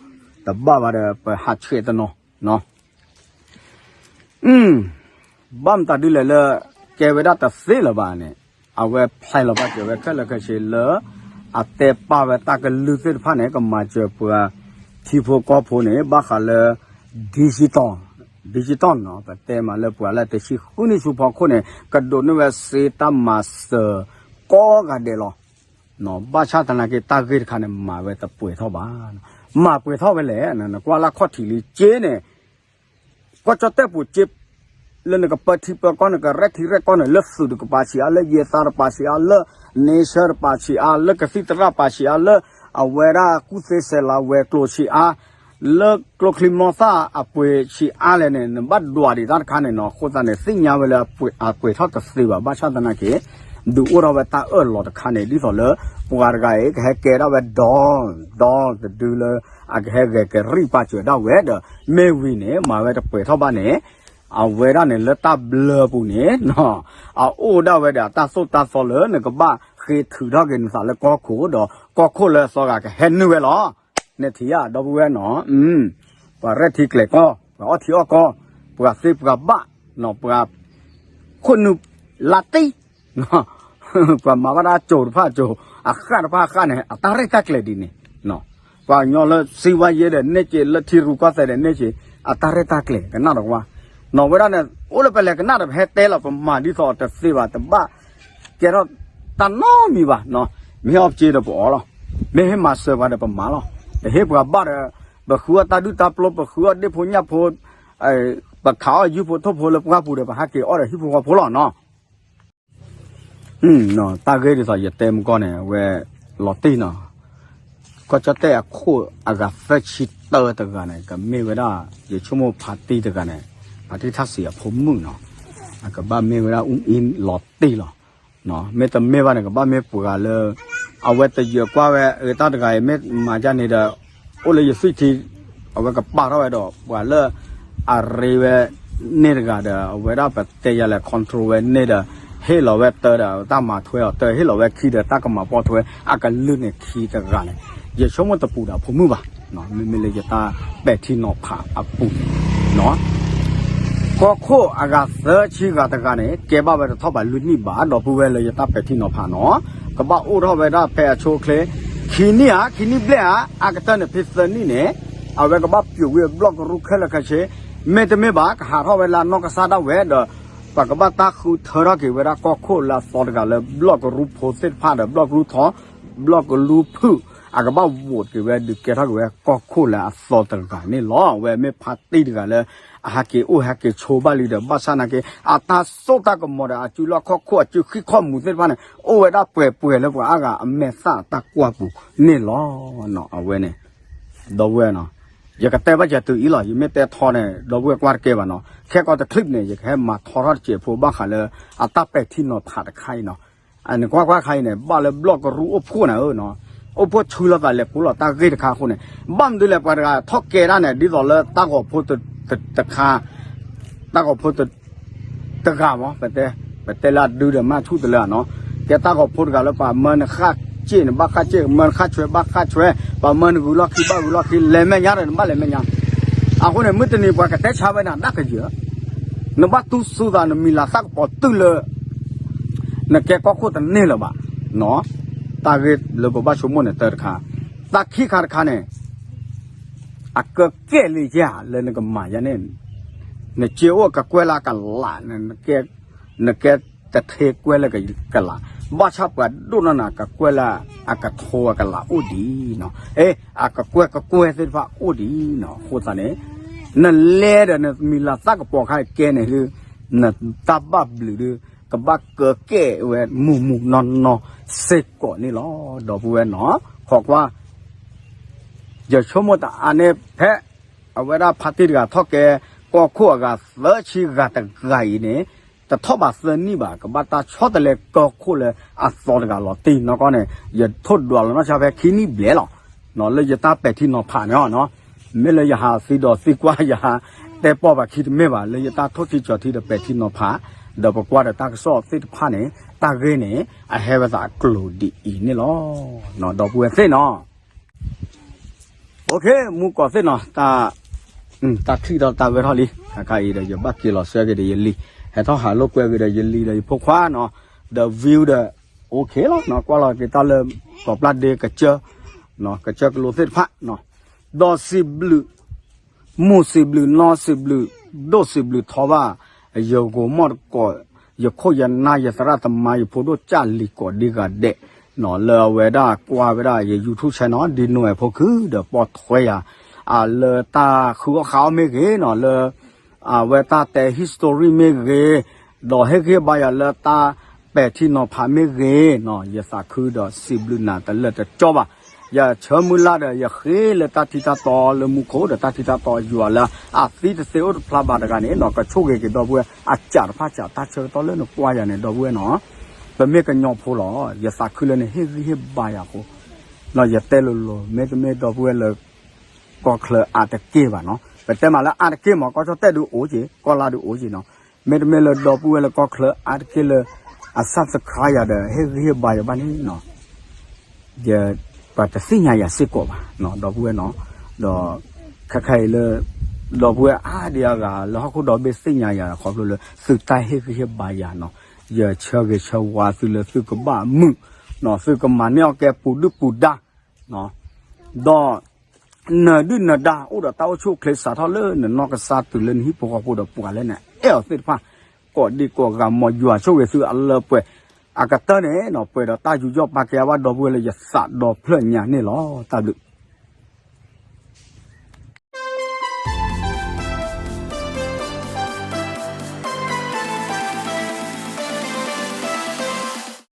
တဘၣ်ဘၣ်ဒီးပဟးဆှဲးတနီၤ ဘၣ်မတၤဒ်လဲၣ်လၢ ကဲဝဲဒၣ်တသ့လၢၤဘၣ်န့ၣ်, အဝဲဖျါလီၤဘၣ်စၢၤဝဲခဲလၢာ်ခဲဆ့လၢ အတဲပာ်ဝဲတၢ်ကလုၢ်သ့ၣ်တဖၣ်န့ၣ် ကမၤစၢၤပှၤထံဖိကီၢ်ဖိန့ၣ် ဘၣ်ဃးလၢ digital, digital နီၤ, ပတဲမးလၢပှၤလၢတဆံဃုနံၣ်ဆူဖီခိၣ်န့ၣ် ကဒိးန့ၢ်ဝဲစ့တၢ်မၤစၢၤကိးဂၤဒဲးလီၤ. ဘၣ်ဆၣ်သနာ်က့ တၢ်ဂ့ၢ်တခါန့ၣ် မၤဝဲတပှဲၤထီၣ်ဘၣ်, မၤပှဲၤထီၣ်ဝဲလဲၣ်, နကွၢ်လၢခီၣ်ထံးလံက့န့ၣ် ကီၢ်ကၠီၣ်တဲၣ်ပူၤက့ လၢနကပၢထံပၢကီၢ် နကရဲၣ်ထံရဲၣ်ကီၢ်န့ၣ် လၢသုးတကပၤဆံးအါ, လၢယဲသးတပၤဆံးအါ, လၢန့ဆၢတပၤဆံးအါ, လၢကသံၣ်သရၣ်ပၤဆံးအါ, လၢအဝဲဒၣ်ကူၣ်သ့ဆဲးလၤဝဲၤကျိၤဆံးအါ, လၢကျိချံမျိာ်သၣ်အပှ့ၤဆံးအါလဲၣ်န့ၣ် နဘၣ်ဒွးဒံးတၢ်တခါန့ၣ်နီၤ, အဃိသတးန့ၣ် သ့ၣ်ညါဝဲလၢအပှဲၤထီၣ်တသ့ဘၣ်, ဘၣ်ဆၣ်သနာ်က့ ဒုးအိၣ်ထီၣ်ဝဲတၢ်အၢၣ်လီၤတခါန့ၣ် ဒ်သိးလၢ ပှၤတဂၤအံၤ ကဟဲကဲဒၣ်ဝဲ don, don တဒုလၢ အကဟဲဂဲၤကရံၣ်ပာ်စၢၤဒၣ်ဝဲဒီး မ့ၢ်ဝံၤန့ၣ် မၤဝဲတပှဲၤထီၣ်ဘၣ်န့ၣ် အဝဲဒၣ်န့ၣ်လၢတၢ်ဘျၢပူၤန့ၣ် အအိၣ်ဒၣ်ဝဲဒီးတၢ်သိၣ်တၢ်သီလၢနကဘၣ်ဃ့ထုးထီၣ်က့ၤနသးလၢကီၢ်ခိၣ်ဒီး ကီၢ်ခိၣ်လၢအသီဂၤကဟဲနုာ်ဝဲလီၤ. နထံၣ်ဧါ ဒီပုၢ်ဝဲၢ်နီၤ, ပှၤရဲၣ်ထံကျဲၤကီၢ်, ပှၤအီၣ်ထံအီၣ်ကီၢ်, ပှၤသ့ပှၤဘၣ်, ပှၤခိၣ်နူာ်လါတံၢ် ပှၤမၤဘၣ်ဒၣ်အစိၤတဖၣ်အစိၤ, အဃၣ်တဖၣ်အဃၣ်န့ၣ် အတၢ်ရဲၣ်တၢ်ကျဲၤဒ်န့ၣ်, ပှၤကညီလၢစံးဝါယဲဒီးန့ၢ်က့ၤ လၢထံရူၢ်ကီၢ်သဲးဒီးန့ၢ်က့ၤ အတၢ်ရဲၣ်တၢ်ကျဲၤကနၣ်ဒီးကွၢ်, နီၢ်ဝဲဒၣ်န့ၣ် အိၣ်လၢပလဲၤကနၣ်ဒီးပဟဲတဲလီၤ ပမၤဒ်သိးတသ့ဘၣ် တဘၣ်ကဲထီၣ်တၢ်နီတမံၤဘၣ်, မ့ၢ်ဟ့ၣ်အီၣ်စ့ဒီးပအီၣ်လီၤ, မ့ၢ်ဟ့ၣ်မၤစၢၤပှၤဒီးပမၤလီၤ, ပဟ့ၣ်ပှၤဘၣ်ဒီး ပဃုအီၣ်တၢ်ဒုၣ်တၢ်ပျိ ပဃုအီၣ်ဒ့ၣ်ဖိညၣ်ဖိ ပခးအီၣ်ယုၢ်ဖိထိၣ်ဖိလၢပှၢ်ပူၤဒီး ပဟးက့ၤအီၣ်ဒီးဟံၣ်ဖိဃီဖိလီၤနီၤ. တၢ်ဂ့ၢ်ဒ်သိးယတဲမုၢ်ကီၢ်န့ၣ် အဝဲလီၤတံၢ်နီၤ, ကီၢ်ကၠီၣ်တဲၣ်အခိၣ်အဂၤသၢဆံတၢတဂၤန့ၣ် ကမ့ၢ်ဝဲဒၣ် ယဆိကမိၣ်ဖါတံၢ်တဂၤန့ၣ်, ဖါတံၢ်ထၣ်စံးအဖိမုၣ်နီၤ, အကဘၣ်မ့ၢ်ဝဲဒၣ်အူအ့လီၤတံၢ်လီၤ. မ့တမ့ၢ်ဘၣ်န့ၣ် ကဘၣ်မ့ၢ်ပှၤလၢ အဝဲတယၢၤကွၢ်ဝဲ အတၢ်တဂၤအံၤ မ့ၢ်မၤဒ်န့ၣ်ဒီး အိၣ်လၢယသွံၣ်ထံ အဝဲကပာ်ထီၣ်ဝဲဒီး ပှၤလၢအရ့ဝဲန့ၢ်တဂၤဒီး အဝဲဒၣ်ပတဲယၤလဲၣ် control ဝဲန့ၢ်ဒီး ဟ့ၣ်လီၤဝဲတၢဒီး တၢ်မၤထွဲအီၤတၢ ဟ့ၣ်လီၤဝဲခံဒီး တၢ်ကမၤပိာ်ထွဲ အကလုၢ်န့ၣ်ခံတဂၤန့ၣ် ယဆိကမိၣ်တပူၤဒီးဖိမုၣ်ဘၣ်, မ့မ့ၢ်လၢယတၢ်ပဲာ်ထံနီၤဖးအပူၤန့ၣ် ကီၢ်ခိၣ်အဂၤသၢဆံဂၤတဂၤန့ၣ် ကဲဘၣ်ဝဲတထီၣ်ဘးလွံၢ်နံၣ်ဘၣ် ဒီပုၢ်ဝဲၢ်လၢယတၢ်ပဲာ်ထံနီၤဖးနီၤ, ကဘၣ်အိၣ်ထီၣ်ဝဲဒၣ်ဖဲအဆိအချ့ ခံနံၣ်ဧါ ခံနံၣ်ဘျဲၣ်ဧါ အကတၢၢ်န့ၣ်ဖဲသၢနံၣ်န့ၣ် အဝဲကဘၣ်ပျိးဝံၤအဘျီၣ်ကရူၢ်ခဲလၢာ်ခဲဆ့, မ့တမ့ၢ်ဘၣ် ကဟးထီၣ်ဝဲလၢအနီၢ်ကစၢ်ဒၣ်ဝဲဒီး ပကဘၣ်တၢ်ဃုထၢထီၣ်က့ၤဝဲဒၣ်ကီၢ်ခိၣ်လၢအသီတဂၤလၢဘျီၣ်ကရူၢ်ဖိသ့ၣ်တဖၣ်ဒီး ဘျီၣ်ကရူၢ်ထီ ဘျီၣ်ကရူၢ်ဖုၣ် အကဘၣ် vote က့ၤဝဲ ဒုးကဲထီၣ်က့ၤဝဲကီၢ်ခိၣ်လၢအသီတဂၤန့ၣ်လီၤ. အဝဲမ့ၢ်ဖါတံၢ်တဂၤလၢ အဟးက့ၤအိၣ်ဟဲက့ၤဆိးဘၣ်လံဒီး ဘၣ်ဆၣ်သနာ်က့ အတၢ်စိတၢ်ကမီၤဒီး အစုလီၢ်ခီၣ်ခိၣ် အစုဃံခီၣ်မူၤသ့ၣ်တဖၣ်န့ၣ် အိၣ်ဝဲဒၣ်ပှဲၤပှဲၤလၢပှၤအါဂၤအမဲာ်သၣ်အတၢ်ကွၢ်ပူၤန့ၣ်လီၤ. အဝဲန့ၣ် ဒီပုၢ်ဝဲၢ်နီၤ, ယကတဲဘၣ်ကဲတုၤအံၤလီၤ, ယမ့ၢ်တဲထီန့ၣ် ဒီပုၢ်ဝဲၢ်ကွၢ်တကဲဘၣ်နီၤ, ခဲကီးတ clip န့ၣ် ယကဟဲမၤထီထီၣ်တစဲးဖိဘၣ်ဃးလၢ အတၢ်ပဲာ်ထံနီၤဖးတခါအံၤနီၤ, နကွၢ်ကွၢ်ခါအံၤန့ၣ် ဘၣ်လၢဘျီၣ်ကရူၢ်အိၣ်ဖှိၣ်နၤဧၢနီၤ, အိၣ်ဖှိၣ်ဆူလီၤသးလဲၤပူၤလီၤတၢ်ဂ့ၢ်တခါအဃိန့ၣ်, ဘၣ်မနုၤလဲၣ် ပှၤတဂၤထီၣ်ကဲဒၣ်န့ၣ် ဒ်သိးလၢတၢ်ဂီၤဖိတခါ တၢ်ဂီၤဖိတ တဂၤမး ပတဲ ပတဲလၢအဒုဒီးမၤဆူၣ်တလၢနီၤ, ကဲတၢ်ဂီၤဖိတဂၤလၢပှၤမၢနဃၣ်စ့ၣ် နဘၣ်ဃၣ်စ့ၣ် မၢနဃၣ်ဆွဲဘၣ်ဃၣ်ဆွဲ, ပှၤမၢနဂုာ်လီၢ်ခံဘၣ်ဂုာ်လီၢ်ခံ လဲၤမဲာ်ညါဒီးနဘၣ်လဲၤမဲာ်ညါ, အဃိန့ၣ် မုၢ်တနံၤပှၤကတဲဆါဝဲဒၣ်ဒၣ်ကယၢၤ, နဘၣ်တူၢ်စူၤသး နမံၤလၤသၣ်ကပီၤတုၤလၢ နကဲကီၢ်ခိၣ်တန့ၢ်လၢၤဘၣ်, တၢ်ဂ့ၢ်လၢပဘၣ်ဆိကမိၣ်န့ၣ်တၢ်တခါ, တၢ်ခံခါတခါန့ၣ် အကကဲလံယၤလၢနကမၤယၤန့ၣ်, နစ့အိၣ်ကကွဲၢ်လၢအကလး, နကဲတထ့ကွဲၢ်လၢကလး, ဘၣ်ဆၣ်ပှၤဒိၣ်နီၢ်နၤကကွဲၢ်လၢအကထိအကလးအိၣ်ဒံးနီၤ, အဲ အကကွဲၢ်ကကွဲၢ်သ့ၣ်တဖၣ်အိၣ်ဒံးနီၤ, အဃိသတးန့ၣ် နလဲၤဒီးနမံၤလၤသၣ်ကပီၤခါကဲန့ၣ်လၢ နတၢ်ဘၣ်ဘျုးဒီး ကဘၣ်ကကဲဝဲမုာ်မုာ်နီၢ်နီၢ်စ့ၢ်ကီးန့ၣ်လီၤ. ဒီပုၢ်ဝဲၢ်နီၤ, ခိးကွၢ် ယဆိကမိၣ်တအါန့ၣ်ဖဲ အဝဲဒၣ်ဖါတံၢ်တဂၤထီၣ်ကဲ ကီၢ်ခိၣ်အဂၤသၢဆံဂၤတဂၤအံၤန့ၣ် တထီၣ်ဘၣ်သၢနံၣ်ဘၣ် ကဘၣ်တၢ်ဆီတလဲကီၢ်ခိၣ်လၢအသီတဂၤလီၤတံၢ်နီၢ်ကီၢ်န့ၣ် ယထိၣ်ဒွးလီၤနီၢ်ဆါဖဲခံနံၣ်ဘျဲၣ်လီၤ. လၢယတၢ်ပဲာ်ထံနီၤဖးန့ၣ်နီၤ မ့ၢ်လၢယဟးသံဒီးသံကွၢ်ယဟးတဲပီၢ်ဘၣ်ခံတမ့ၢ်ဘၣ် လၢယတၢ်ထိၣ်ထံကၠီၤထံဒီးပဲာ်ထံနီၤဖး ဒီးပကွၢ်ဒီးတၢ်ကစီၣ်သ့ၣ်တဖၣ်န့ၣ် တၢ်ဂ့ၢ်န့ၣ် အဟဲဝဲသးအကျိၤဒ်အံၤန့ၣ်လီၤ. ဒီပုၢ်ဝဲၢ်သ့ၣ်နီၤ OK မူကီၢ်သ့ၣ်နီၤ တၢ်ထံၣ်ထီၣ်တၢ်ဂဲၤထီၣ်လံ ခါအံၤဒီး ယဘၣ်က့ၤလီၤဆှၢက့ၤဒီးယလံၤ ဟဲထီၣ်ဟးလိာ်ကွဲက့ၤဒီးယလံၤဒီးယဖိခွါနီၤ ဒီး view ဒီး OK လီၤ ကွၢ်လီၤက့ၤတၢ်လၢ ကီၢ်ပျၢ်ဒ့ကစၢၢ် ကစၢၢ်ကလိသ့ၣ်တဖၣ် ဒီးစံးဘျုး မိၢ်စံးဘျုးနီၢ်စံးဘျုး ဒိၣ်စံးဘျုးထီဘၣ် ယဂိၤမီၢ်တကိး ယခိၣ်ယနၢ် ယသရၣ်သမါ ယဖိဒိၣ်ကၢ်လံၤကိးဒံဂၤဒဲး လၢအဝဲဒၣ်ကွၢ်ဝဲဒၣ်ယ YouTube channel ဒ်နိၣ်အဲၣ်ဖိခုဒီးပိာ်ထွဲယၤ အလၢတၢ်ဃုအီၣ်ဃုအီမ့ၢ်ဂ့ၤနီၤ လၢ အဝဲတၢ်တဲ history မ့ၢ်ဂ့ၤ ဒီးဟ့ၣ်ဂံၢ်ဟ့ၣ်ဘါယၤလၢတၢ်ပဲာ်ထံနီၤဖးမ့ၢ်ဂ့ၤနီၤ ယသးခုဒီးစံးဘျုးနၤတလၢာ်တကၠီဘၣ်. ယဆၢမုၢ်လၢ်ဒီး ယဃ့လၢတၢ်ထံတၢ်တီလၢမူခိၣ်ဒီးတၢ်ထံတၢ်တီယွၤလၢအသံတသ့အိၣ်တဖျါဘၣ်တဂၤန့ၣ်နီၤ ကဆိၣ်ဂ့ၤက့ၤဒီပုၢ်ဝဲၢ်အစးတဖၣ်စး တၢ်ဆၢကတီၢ်လၢနကွၢ်ယၤန့ၣ် ဒီပုၢ်ဝဲၢ်နီၤ ပမ့ၢ်ကညီဖိလီၤ ယသးခုလၢနဟ့ၣ်ဂံၢ်ဟ့ၣ်ဘါယၤအဃိ ဒီးယတဲလိၤလိၤ မ့တမ့ၢ်ဒီပုၢ်ဝဲၢ်လၢ ကီၢ်ချၢအါတက့ၢ်ဘၣ်နီၤ ပတဲမးလၢအါတက့ၢ်မး ကီၢ်ကၠီၣ်တဲၣ်ဒုးအိၣ်က့ၤ ကီၢ်လါဒုးအိၣ်က့ၤနီၤ မ့တမ့ၢ်လၢဒီပုၢ်ဝဲၢ်လၢကီၢ်ချၢအါတက့ၢ်လၢ အ subscribe ယၤဒီး ဟ့ၣ်ဂံၢ်ဟ့ၣ်ဘါယၤဘၣ်န့ၣ်နီၤ ယ ပှၤတသ့ၣ်ညါယၤစ့ၢ်ကီးဘၣ် ဒီပုၢ်ဝဲၢ်နီၤ ဒီး ခဲခါအံၤလၢ ဒီပုၢ်ဝဲၢ်အါဒံအါဂၤလၢဟီၣ်ခိၣ်ဒီဘ့ၣ်သ့ၣ်ညါယၤ ခီဖျိလၢသုတၢ်ဟ့ၣ်ဂံၢ်ဟ့ၣ်ဘါယၤနီၤ ယဆၢဂ့ၤဆၢဝါသုလၢသုကဘၣ်မုာ်နီၤ သုကမၤန့ၢ်အီၣ်ကဲပူၤဒုၣ်ပူၤဒါ ဒီး နၢၤဒုၣ်နၢၤဒါ အိၣ်ဒီးတၢ်အိၣ်ဆူၣ်အိၣ်ချ့စးထီၣ်လၢနနီၢ်ကစၢ်တုၤလၢနဟံၣ်ဖိဃီဖိဒီးပှၤလၢနအဲၣ်အီၤသ့ၣ်တဖၣ် ကိးဒံကိးဂၤ မ်ယွၤဆိၣ်ဂ့ၤသုအလၢပှဲၤ အကတၢၢ်န့ၣ်နီၤ ပှဲၤဒီးတၢ်ယူးယီၣ်ပာ်ကဲအဘၣ်ဒီပုၢ်ဝဲၢ်လၢယသးဒီဖျၢၣ်ညါန့ၣ်လီၤ. တၢ်ဘျုး